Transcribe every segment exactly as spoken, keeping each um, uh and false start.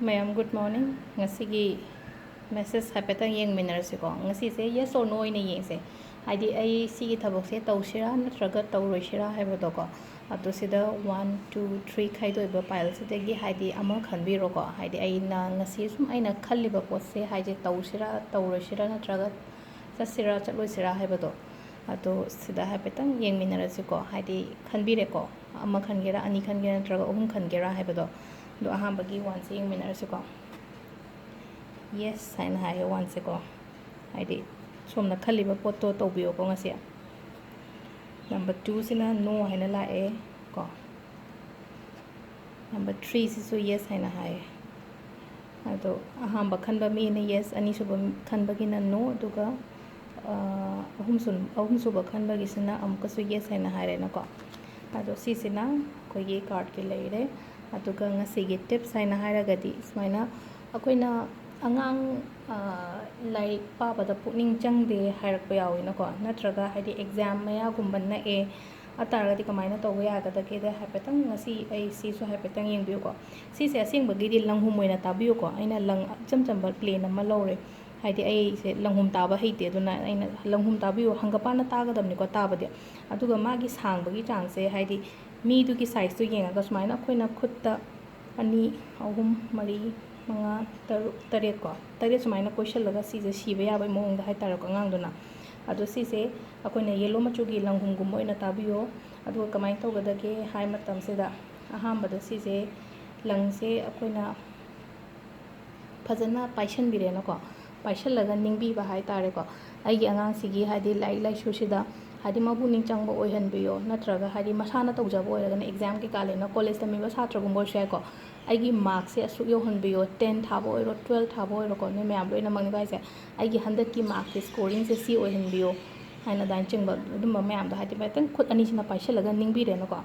ꯃꯌꯥꯝ, good morning. ꯉꯁꯤꯒꯤ message ꯍꯥꯏꯐꯦꯠꯇꯪ ꯌꯦꯡꯃꯤꯟꯅꯔꯁꯤꯀꯣ꯫ ꯉꯁꯤꯁꯦ yes or no ꯑꯣꯏꯅ ꯌꯦꯡꯁꯦ, ꯍꯥꯏꯗꯤ ꯑꯩ ꯁꯤꯒꯤ ꯊꯕꯛꯁꯦ ꯇꯧꯁꯤꯔꯥ ꯅꯠꯇ꯭ꯔꯒ ꯇꯧꯔꯣꯏꯁꯤꯔꯥ ꯍꯥꯏꯕꯗꯣꯀꯣ꯫ ꯑꯗꯣ ꯁꯤꯗ one, two, three ꯈꯥꯏꯗꯣꯛꯏꯕ pile ꯁꯤꯗꯒꯤ ꯍꯥꯏꯗꯤ ꯑꯃ ꯈꯟꯕꯤꯔꯣꯀꯣ꯫ ꯍꯥꯏꯗꯤ ꯑꯩꯅ ꯉꯁꯤ ꯁꯨꯝ ꯑꯩꯅ ꯈꯜꯂꯤꯕ ꯄꯣꯠꯁꯦ ꯍꯥꯏꯁꯦ ꯇꯧꯁꯤꯔꯥ ꯇꯧꯔꯣꯏꯁꯤꯔꯥ ꯅꯠꯇ꯭ꯔꯒ ꯆꯠꯁꯤꯔꯥ ꯆꯠꯂꯣꯏꯁꯤꯔꯥ ꯍꯥꯏꯕꯗꯣ꯫ ꯑꯗꯣ ꯁꯤꯗ ꯍꯥꯏꯐꯦꯠꯇꯪ ꯌꯦꯡꯃꯤꯟꯅꯔꯁꯤꯀꯣ꯫ ꯍꯥꯏꯗꯤ ꯈꯟꯕꯤꯔꯦꯀꯣ, ꯑꯃ ꯈꯟꯒꯦꯔꯥ, ꯑꯅꯤ ꯈꯟꯒꯦꯔꯥ ꯅꯠꯇ꯭ꯔꯒ ꯑꯍꯨꯝ ꯈꯟꯒꯦꯔꯥ ꯍꯥꯏꯕꯗꯣ꯫ ꯑꯗꯣ ꯑꯍꯥꯟꯕꯒꯤ oneꯁꯦ ꯌꯦꯡꯃꯤꯟꯅꯔꯁꯤꯀꯣ꯫ Yes ꯍꯥꯏꯅ ꯍꯥꯏꯌꯦ oneꯁꯦꯀꯣ꯫ ꯍꯥꯏꯗꯤ ꯁꯣꯝꯅ ꯈꯜꯂꯤꯕ ꯄꯣꯠꯇꯣ ꯇꯧꯕꯤꯌꯣꯀꯣ ꯉꯁꯤ꯫ Number twoꯁꯤꯅ no ꯍꯥꯏꯅ ꯂꯥꯛꯑꯦ ꯀꯣ꯫ Number threeꯁꯤꯁꯨ yes ꯍꯥꯏꯅ ꯍꯥꯏꯌꯦ꯫ ꯑꯗꯣ ꯑꯍꯥꯟꯕ ꯈꯟꯕ ꯃꯤꯅ yes, ꯑꯅꯤꯁꯨꯕ ꯈꯟꯕꯒꯤꯅ no, ꯑꯗꯨꯒ ꯑꯍꯨꯝꯁꯨ ꯑꯍꯨꯝꯁꯨꯕ ꯈꯟꯕꯒꯤꯁꯤꯅ ꯑꯃꯨꯛꯀꯁꯨ yes ꯍꯥꯏꯅ ꯍꯥꯏꯔꯦꯅꯀꯣ꯫ ꯑꯗꯣ ꯁꯤꯁꯤꯅ ꯑꯩꯈꯣꯏꯒꯤ cardꯀꯤ ꯂꯩꯔꯦ꯫ ꯑꯗꯨꯒ ꯉꯁꯤꯒꯤ tips ꯍꯥꯏꯅ ꯍꯥꯏꯔꯒꯗꯤ ꯁꯨꯃꯥꯏꯅ ꯑꯩꯈꯣꯏꯅ ꯑꯉꯥꯡ ꯂꯥꯏꯔꯤꯛ ꯄꯥꯕꯗ ꯄꯨꯛꯅꯤꯡ ꯆꯪꯗꯦ ꯍꯥꯏꯔꯛꯄ ꯌꯥꯎꯋꯤꯅꯀꯣ, ꯅꯠꯇ꯭ꯔꯒ ꯍꯥꯏꯗꯤ exam ꯃꯌꯥꯒꯨꯝꯕ ꯅꯛꯑꯦ, ꯑꯗꯨ ꯇꯥꯔꯒꯗꯤ ꯀꯃꯥꯏꯅ ꯇꯧꯕ ꯌꯥꯒꯗꯒꯦꯗ ꯍꯥꯏꯐꯦꯠꯇꯪ ꯉꯁꯤ ꯑꯩ ꯁꯤꯁꯨ ꯍꯥꯏꯐꯦꯠꯇꯪ ꯌꯦꯡꯕꯤꯌꯨꯀꯣ꯫ ꯁꯤꯁꯦ ꯑꯁꯦꯡꯕꯒꯤꯗꯤ ꯂꯪꯍꯨꯝ ꯑꯣꯏꯅ ꯇꯥꯕꯤꯌꯨꯀꯣ꯫ ꯑꯩꯅ ꯂꯪ ꯏꯆꯝ ꯆꯝꯕ plain ꯑꯃ ꯂꯧꯔꯦ, ꯍꯥꯏꯗꯤ ꯑꯩꯁꯦ ꯂꯪꯍꯨꯝ ꯇꯥꯕ ꯍꯩꯇꯦ, ꯑꯗꯨꯅ ꯑꯩꯅ ꯂꯪꯍꯨꯝ ꯇꯥꯕꯤꯌꯨ, ꯍꯪꯒꯄꯥꯟꯅ ꯇꯥꯒꯗꯕꯅꯤꯀꯣ ꯇꯥꯕꯗꯤ꯫ ꯑꯗꯨꯒ ꯃꯥꯒꯤ ꯁꯥꯡꯕꯒꯤ ꯆꯥꯡꯁꯦ ꯍꯥꯏꯗꯤ ꯃꯤꯗꯨꯒꯤ sizeꯇꯨ ꯌꯦꯡꯉꯒ ꯁꯨꯃꯥꯏꯅ ꯑꯩꯈꯣꯏꯅ ꯈꯨꯠꯇ ꯑꯅꯤ, ꯑꯍꯨꯝ, ꯃꯔꯤ, ꯃꯉꯥ, ꯇꯔꯨꯛ, ꯇꯔꯦꯠ ꯀꯣ, ꯇꯔꯦꯠ ꯁꯨꯃꯥꯏꯅ ꯀꯣꯏꯁꯤꯜꯂꯒ ꯁꯤꯁꯦ ꯁꯤꯕ ꯌꯥꯕꯒꯤ ꯃꯑꯣꯡꯗ ꯍꯥꯏꯇꯥꯔꯦꯀꯣ ꯑꯉꯥꯡꯗꯨꯅ꯫ ꯑꯗꯣ ꯁꯤꯁꯦ ꯑꯩꯈꯣꯏꯅ yellow ꯃꯆꯨꯒꯤ ꯂꯪꯍꯨꯝꯒꯨꯝꯕ ꯑꯣꯏꯅ ꯇꯥꯕꯤꯌꯣ꯫ ꯑꯗꯨꯒ ꯀꯃꯥꯏꯅ ꯇꯧꯒꯗꯒꯦ ꯍꯥꯏ ꯃꯇꯝꯁꯤꯗ ꯑꯍꯥꯟꯕꯗ ꯁꯤꯁꯦ ꯂꯪꯁꯦ ꯑꯩꯈꯣꯏꯅ ꯐꯖꯅ ꯄꯥꯏꯁꯟꯕꯤꯔꯦꯅꯀꯣ, ꯄꯥꯏꯁꯜꯂꯒ ꯅꯤꯡꯕꯤꯕ ꯍꯥꯏꯇꯥꯔꯦꯀꯣ꯫ ꯑꯩꯒꯤ ꯑꯉꯥꯡꯁꯤꯒꯤ ꯍꯥꯏꯗꯤ ꯂꯥꯏꯔꯤꯛ ꯂꯥꯏꯁꯨꯁꯤꯗ ꯍꯥꯏꯗꯤ ꯃꯄꯨꯛꯅꯤꯡ ꯆꯪꯕ ꯑꯣꯏꯍꯟꯕꯤꯌꯣ, ꯅꯠꯇ꯭ꯔꯒ ꯍꯥꯏꯗꯤ ꯃꯁꯥꯅ ꯇꯧꯖꯕ ꯑꯣꯏꯔꯒꯅ exam ꯀꯩꯀꯥ ꯂꯩꯅ college ꯇꯝꯃꯤꯕ ꯁꯥꯇ꯭ꯔꯒꯨꯝꯕ ꯑꯣꯏꯔꯁꯨ ꯌꯥꯏꯀꯣ꯫ ꯑꯩꯒꯤ markꯁꯦ ꯑꯁꯨꯛ ꯌꯧꯍꯟꯕꯤꯌꯣ, ten ꯊꯥꯕ ꯑꯣꯏꯔꯣ, twelve ꯊꯥꯕ ꯑꯣꯏꯔꯣꯀꯣ, ꯅꯣꯏ ꯃꯌꯥꯝ ꯂꯣꯏꯅꯃꯛꯅꯤꯀꯣ ꯍꯥꯏꯁꯦ꯫ ꯑꯩꯒꯤ ꯍꯟꯗꯛꯀꯤ markꯁꯦ scoringꯁꯦ ꯁꯤ ꯑꯣꯏꯍꯟꯕꯤꯌꯣ ꯍꯥꯏꯅ ꯑꯗꯨꯃꯥꯏꯅ ꯆꯤꯡꯕ ꯑꯗꯨꯝꯕ ꯃꯌꯥꯝꯗꯣ ꯍꯥꯏꯗꯤ ꯍꯥꯏꯐꯦꯠꯇꯪ ꯈꯨꯠ ꯑꯅꯤꯁꯤꯅ ꯄꯥꯏꯁꯜꯂꯒ ꯅꯤꯡꯕꯤꯔꯦꯅꯀꯣ꯫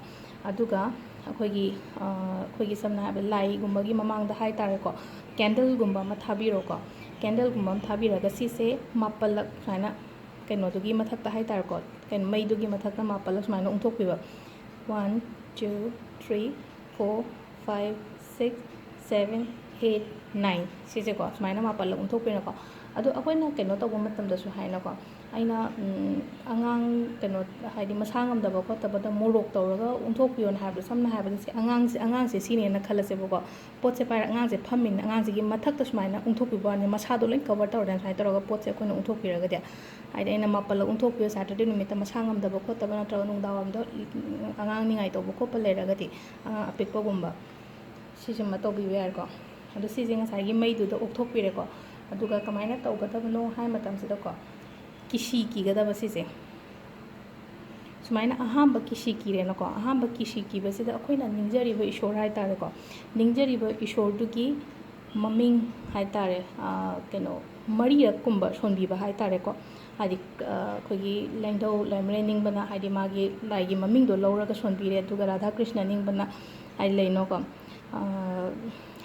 ꯑꯗꯨꯒ ꯑꯩꯈꯣꯏꯒꯤ ꯑꯩꯈꯣꯏꯒꯤ ꯁꯝꯅ ꯍꯥꯏꯔꯕꯗ ꯂꯥꯏꯒꯨꯝꯕꯒꯤ ꯃꯃꯥꯡꯗ ꯍꯥꯏꯇꯥꯔꯦꯀꯣ, candleꯒꯨꯝꯕ ꯑꯃ ꯊꯥꯕꯤꯔꯣꯀꯣ꯫ Candleꯒꯨꯝꯕ ꯑꯃ ꯊꯥꯕꯤꯔꯒ ꯁꯤꯁꯦ ꯃꯥꯄꯜꯂꯛ ꯁꯨꯃꯥꯏꯅ ꯀꯩꯅꯣꯗꯨꯒꯤ ꯃꯊꯛꯇ ꯍꯥꯏꯇꯥꯔꯦꯀꯣ, ꯀꯩꯅꯣ ꯃꯩꯗꯨꯒꯤ ꯃꯊꯛꯇ ꯃꯥꯄꯜꯂꯛ ꯁꯨꯃꯥꯏꯅ ꯎꯪꯊꯣꯛꯄꯤꯕ꯫ One, two, three, four, five, six, seven, eight, nine, ꯁꯤꯁꯦꯀꯣ, ꯁꯨꯃꯥꯏꯅ ꯃꯥꯄꯜꯂꯛ ꯑꯣꯟꯊꯣꯛꯄꯤꯔꯦꯀꯣ꯫ ꯑꯗꯣ ꯑꯩꯈꯣꯏꯅ ꯀꯩꯅꯣ ꯇꯧꯕ ꯃꯇꯝꯗꯁꯨ ꯍꯥꯏꯅꯀꯣ, ꯑꯩꯅ, ꯎꯝ, ꯑꯉꯥꯡ ꯀꯩꯅꯣ, ꯍꯥꯏꯗꯤ ꯃꯁꯥ ꯉꯝꯗꯕ ꯈꯣꯠꯇꯕꯗ ꯃꯣꯔꯣꯛ ꯇꯧꯔꯒ ꯑꯣꯟꯊꯣꯛꯄꯤꯌꯣꯅ ꯍꯥꯏꯕꯗꯣ, ꯁꯝꯅ ꯍꯥꯏꯔꯕꯗ ꯁꯤ ꯑꯉꯥꯡꯁꯦ, ꯑꯉꯥꯡꯁꯦ ꯁꯤꯅꯦꯅ ꯈꯜꯂꯁꯦꯕꯀꯣ꯫ ꯄꯣꯠꯁꯦ ꯄꯥꯏꯔ ꯑꯉꯥꯡꯁꯦ ꯐꯝꯃꯤꯅ, ꯑꯉꯥꯡꯁꯤꯒꯤ ꯃꯊꯛꯇ ꯁꯨꯃꯥꯏꯅ ꯑꯣꯟꯊꯣꯛꯄꯤꯕ ꯋꯥꯅꯤ, ꯃꯁꯥꯗꯣ ꯂꯣꯏ cover ꯇꯧꯔꯦꯅ ꯁꯨꯃꯥꯏꯅ ꯇꯧꯔꯒ ꯄꯣꯠꯁꯦ ꯑꯩꯈꯣꯏꯅ ꯑꯣꯟꯊꯣꯛꯄꯤꯔꯒꯗꯤ, ꯍꯥꯏꯗꯤ ꯑꯩꯅ ꯃꯥꯄꯜꯂꯛ ꯑꯣꯟꯊꯣꯛꯄꯤꯌꯣ, Saturday ꯅꯨꯃꯤꯠꯇ ꯃꯁꯥ ꯉꯝꯗꯕ ꯈꯣꯠꯇꯕ ꯅꯠꯇ꯭ꯔꯒ ꯅꯨꯡꯗꯥꯡꯋꯥꯏꯔꯝꯗ ꯑꯉꯥꯡ ꯅꯤꯡꯉꯥꯏ ꯇꯧꯕ ꯈꯣꯠꯄ ꯂꯩꯔꯒꯗꯤ, ꯑꯉꯥꯡ ꯑꯄꯤꯛꯄꯒꯨꯝꯕ, ꯁꯤꯁꯤꯃ ꯇꯧꯕꯤꯕ ꯌꯥꯏꯀꯣ꯫ ꯑꯗꯣ ꯁꯤꯁꯦ ꯉꯁꯥꯏꯒꯤ ꯃꯩꯗꯨꯗ ꯑꯣꯛꯊꯣꯛꯄꯤꯔꯦꯀꯣ꯫ ꯑꯗꯨꯒ ꯀꯃꯥꯏꯅ ꯇꯧꯒꯗꯕꯅꯣ ꯍꯥꯏ ꯃꯇꯝꯁꯤꯗꯀꯣ, ꯀꯤꯁꯤ ꯀꯤꯒꯗꯕ ꯁꯤꯁꯦ꯫ ꯁꯨꯃꯥꯏꯅ ꯑꯍꯥꯟꯕ ꯀꯤꯁꯤ ꯀꯤꯔꯦꯅꯀꯣ꯫ ꯑꯍꯥꯟꯕ ꯀꯤꯁꯤ ꯀꯤꯕꯁꯤꯗ ꯑꯩꯈꯣꯏꯅ ꯅꯤꯡꯖꯔꯤꯕ ꯏꯁꯣꯔ ꯍꯥꯏ ꯇꯥꯔꯦꯀꯣ, ꯅꯤꯡꯖꯔꯤꯕ ꯏꯁꯣꯔꯗꯨꯒꯤ ꯃꯃꯤꯡ ꯍꯥꯏ ꯇꯥꯔꯦ, ꯑ, ꯀꯩꯅꯣ, ꯃꯔꯤꯔꯛꯀꯨꯝꯕ ꯁꯣꯟꯕꯤꯕ ꯍꯥꯏ ꯇꯥꯔꯦꯀꯣ꯫ ꯍꯥꯏꯗꯤ, ꯑ, ꯑꯩꯈꯣꯏꯒꯤ ꯂꯥꯏꯅꯤꯡꯊꯧ ꯂꯥꯏꯃꯔꯦꯟ ꯅꯤꯡꯕꯅ, ꯍꯥꯏꯗꯤ ꯃꯥꯒꯤ ꯂꯥꯏꯒꯤ ꯃꯃꯤꯡꯗꯣ ꯂꯧꯔꯒ ꯁꯣꯟꯕꯤꯔꯦ, ꯑꯗꯨꯒ ꯔꯥꯙꯥ ꯀ꯭ꯔꯤꯁꯅ ꯅꯤꯡꯕꯅ, ꯍꯥꯏꯗꯤ ꯂꯩꯅꯀꯣ, ꯑ,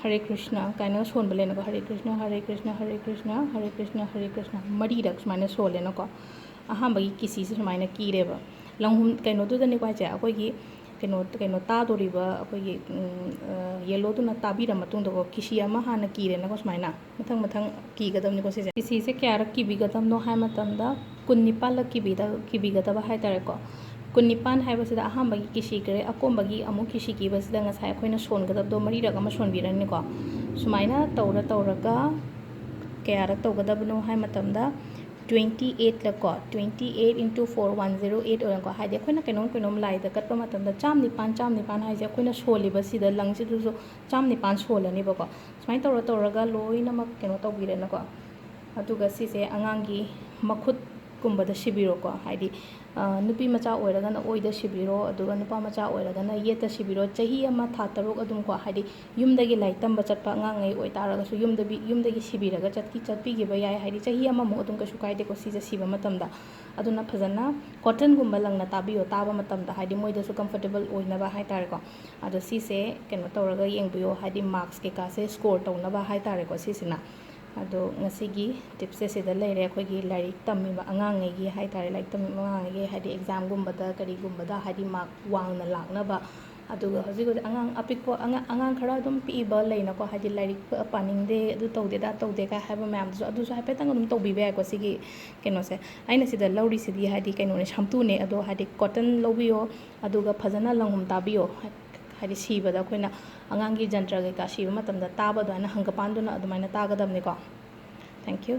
ꯍꯔꯦ ꯀ꯭ꯔꯤꯁꯅ ꯀꯥꯏꯅꯒ ꯁꯣꯟꯕ ꯂꯩꯅꯀꯣ, ꯍꯔꯦ ꯀ꯭ꯔꯤꯁꯅ, ꯍꯔꯦ ꯀ꯭ꯔꯤꯁꯅ, ꯍꯔꯦ ꯀ꯭ꯔꯤꯁꯅ, ꯍꯔꯦ ꯀ꯭ꯔꯤꯁꯅ, ꯍꯔꯦ ꯀ꯭ꯔꯤꯁꯅ, ꯃꯔꯤꯔꯛ ꯁꯨꯃꯥꯏꯅ ꯁꯣꯜꯂꯦꯅꯀꯣ꯫ ꯑꯍꯥꯟꯕꯒꯤ ꯀꯤꯁꯤꯁꯦ ꯁꯨꯃꯥꯏꯅ ꯀꯤꯔꯦꯕ꯫ ꯂꯪꯍꯨꯝ ꯀꯩꯅꯣꯗꯨꯗꯅꯤꯀꯣ ꯍꯥꯏꯁꯦ, ꯑꯩꯈꯣꯏꯒꯤ ꯀꯩꯅꯣ, ꯀꯩꯅꯣ ꯇꯥꯗꯣꯔꯤꯕ ꯑꯩꯈꯣꯏꯒꯤ, ꯎꯝ, ꯑ, ꯌꯦꯜꯂꯣꯗꯨꯅ ꯇꯥꯕꯤꯔ ꯃꯇꯨꯡꯗꯀꯣ, ꯀꯤꯁꯤ ꯑꯃ ꯍꯥꯟꯅ ꯀꯤꯔꯦꯅꯀꯣ ꯁꯨꯃꯥꯏꯅ꯫ ꯃꯊꯪ ꯃꯊꯪ ꯀꯤꯒꯗꯕꯅꯤꯀꯣ ꯁꯤꯁꯦ꯫ ꯀꯤꯁꯤꯁꯦ ꯀꯌꯥꯔꯛ ꯀꯤꯕꯤꯒꯗꯕꯅꯣ ꯍꯥꯏ ꯃꯇꯝꯗ, ꯀꯨꯟꯅꯤꯄꯥꯜꯂꯛ ꯀꯤꯕꯤꯗ-, ꯀꯤꯕꯤꯒꯗꯕ ꯍꯥꯏ ꯇꯥꯔꯦꯀꯣ꯫ ꯀꯨꯟꯅꯤꯄꯥꯜ ꯍꯥꯏꯕꯁꯤꯗ ꯑꯍꯥꯟꯕꯒꯤ ꯀꯤꯁꯤ ꯀꯤꯔꯦ, ꯑꯀꯣꯟꯕꯒꯤ ꯑꯃꯨꯛ ꯀꯤꯁꯤ ꯀꯤꯕꯁꯤꯗ ꯉꯁꯥꯏ ꯑꯩꯈꯣꯏꯅ ꯁꯣꯟꯒꯗꯕꯗꯣ ꯃꯔꯤꯔꯛ ꯑꯃ ꯁꯣꯟꯕꯤꯔꯅꯤꯀꯣ꯫ ꯁꯨꯃꯥꯏꯅ ꯇꯧꯔ ꯇꯧꯔꯒ ꯀꯌꯥꯔꯛ ꯇꯧꯒꯗꯕꯅꯣ ꯍꯥꯏ ꯃꯇꯝꯗ, twenty eight ꯂꯀꯣ, twenty eight into four, one zero eight ꯑꯣꯏꯅꯀꯣ꯫ ꯍꯥꯏꯗꯤ ꯑꯩꯈꯣꯏꯅ ꯀꯩꯅꯣꯝ ꯀꯩꯅꯣꯝ ꯂꯥꯏꯗ ꯀꯠꯄ ꯃꯇꯝꯗ ꯆꯥꯝ ꯅꯤꯄꯥꯟ, ꯆꯥꯝ ꯅꯤꯄꯥꯟ ꯍꯥꯏꯁꯦ ꯑꯩꯈꯣꯏꯅ ꯁꯣꯜꯂꯤꯕꯁꯤꯗ ꯂꯪꯁꯤꯗꯁꯨ ꯆꯥꯝ ꯅꯤꯄꯥꯟ ꯁꯣꯜꯂꯅꯦꯕꯀꯣ꯫ ꯁꯨꯃꯥꯏꯅ ꯇꯧꯔ ꯇꯧꯔꯒ ꯂꯣꯏꯅꯃꯛ ꯀꯩꯅꯣ ꯇꯧꯕꯤꯔꯦꯅꯀꯣ꯫ ꯑꯗꯨꯒ ꯁꯤꯁꯦ ꯑꯉꯥꯡꯒꯤ ꯃꯈꯨꯠꯀꯨꯝꯕꯗ ꯁꯤꯕꯤꯔꯣꯀꯣ꯫ ꯍꯥꯏꯗꯤ, ꯑ, ꯅꯨꯄꯤ ꯃꯆꯥ ꯑꯣꯏꯔꯒꯅ ꯑꯣꯏꯗ ꯁꯤꯕꯤꯔꯣ, ꯑꯗꯨꯒ ꯅꯨꯄꯥ ꯃꯆꯥ ꯑꯣꯏꯔꯒꯅ ꯌꯦꯠꯇ ꯁꯤꯕꯤꯔꯣ꯫ ꯆꯍꯤ ꯑꯃ ꯊꯥ ꯇꯔꯨꯛ ꯑꯗꯨꯝꯀꯣ, ꯍꯥꯏꯗꯤ ꯌꯨꯝꯗꯒꯤ ꯂꯥꯏꯔꯤꯛ ꯇꯝꯕ ꯆꯠꯄ ꯑꯉꯥꯡꯉꯩ ꯑꯣꯏꯇꯥꯔꯒꯁꯨ ꯌꯨꯝꯗ ꯕꯤ-, ꯌꯨꯝꯗꯒꯤ ꯁꯤꯕꯤꯔꯒ ꯆꯠꯈꯤ-, ꯆꯠꯄꯤꯈꯤꯕ ꯌꯥꯏ, ꯍꯥꯏꯗꯤ ꯆꯍꯤ ꯑꯃꯃꯨꯛ ꯑꯗꯨꯝ ꯀꯩꯁꯨ ꯀꯥꯏꯗꯦꯀꯣ ꯁꯤꯁꯦ ꯁꯤꯕ ꯃꯇꯝꯗ꯫ ꯑꯗꯨꯅ ꯐꯖꯅ cottonꯒꯨꯝꯕ ꯂꯪꯅ ꯇꯥꯕꯤꯌꯣ, ꯇꯥꯕ ꯃꯇꯝꯗ, ꯍꯥꯏꯗꯤ ꯃꯣꯏꯗꯁꯨ comfortable ꯑꯣꯏꯅꯕ ꯍꯥꯏ ꯇꯥꯔꯦꯀꯣ꯫ ꯑꯗꯣ ꯁꯤꯁꯦ ꯀꯩꯅꯣ ꯇꯧꯔꯒ ꯌꯦꯡꯕꯤꯌꯣ, ꯍꯥꯏꯗꯤ marks ꯀꯩꯀꯥꯁꯦ score ꯇꯧꯅꯕ ꯍꯥꯏ ꯇꯥꯔꯦꯀꯣ ꯁꯤꯁꯤꯅ꯫ ꯑꯗꯣ ꯉꯁꯤꯒꯤ tipꯁꯦ ꯁꯤꯗ ꯂꯩꯔꯦ꯫ ꯑꯩꯈꯣꯏꯒꯤ ꯂꯥꯏꯔꯤꯛ ꯇꯝꯃꯤꯕ ꯑꯉꯥꯡꯉꯩꯒꯤ ꯍꯥꯏ ꯇꯥꯔꯦ, ꯂꯥꯏꯔꯤꯛ ꯇꯝꯃꯤꯕ ꯑꯉꯥꯡꯉꯩꯒꯤ, ꯍꯥꯏꯗꯤ examꯒꯨꯝꯕꯗ ꯀꯔꯤꯒꯨꯝꯕꯗ, ꯍꯥꯏꯗꯤ mark ꯋꯥꯡꯅ ꯂꯥꯛꯅꯕ ꯑꯗꯨꯒ ꯍꯧꯖꯤꯛ ꯍꯧꯖꯤꯛ ꯑꯉꯥꯡ ꯑꯄꯤꯛꯄ, ꯑꯉꯥꯡ, ꯑꯉꯥꯡ ꯈꯔ ꯑꯗꯨꯝ ꯄꯤꯛꯏꯕ ꯂꯩꯅꯀꯣ, ꯍꯥꯏꯗꯤ ꯂꯥꯏꯔꯤꯛ ꯄꯥꯅꯤꯡꯗꯦ, ꯑꯗꯨ ꯇꯧꯗꯦ, ꯑꯗꯥ ꯇꯧꯗꯦ ꯀꯥꯏ ꯍꯥꯏꯕ ꯃꯌꯥꯝꯗꯨꯁꯨ, ꯑꯗꯨꯁꯨ ꯍꯥꯏꯐꯦꯠꯇꯪ ꯑꯗꯨꯝ ꯇꯧꯕꯤꯕ ꯌꯥꯏꯀꯣ, ꯁꯤꯒꯤ ꯀꯩꯅꯣꯁꯦ꯫ ꯑꯩꯅ ꯁꯤꯗ ꯂꯧꯔꯤꯁꯤꯗꯤ ꯍꯥꯏꯗꯤ ꯀꯩꯅꯣꯅꯦ, ꯁꯥꯝꯇꯨꯅꯦ꯫ ꯑꯗꯣ ꯍꯥꯏꯗꯤ cotton ꯂꯧꯕꯤꯌꯣ, ꯑꯗꯨꯒ ꯐꯖꯅ ꯂꯪꯍꯨꯝ ꯇꯥꯕꯤꯌꯣ꯫ ꯍꯥꯏꯗꯤ ꯁꯤꯕꯗ ꯑꯩꯈꯣꯏꯅ ꯑꯉꯥꯡꯒꯤ ꯖꯟꯇ꯭ꯔ ꯀꯩꯀꯥ ꯁꯤꯕ ꯃꯇꯝꯗ ꯇꯥꯕ ꯑꯗꯨꯃꯥꯏꯅ ꯍꯪꯒꯄꯥꯟꯗꯨꯅ ꯑꯗꯨꯃꯥꯏꯅ ꯇꯥꯒꯗꯕꯅꯤꯀꯣ꯫ Thank you꯫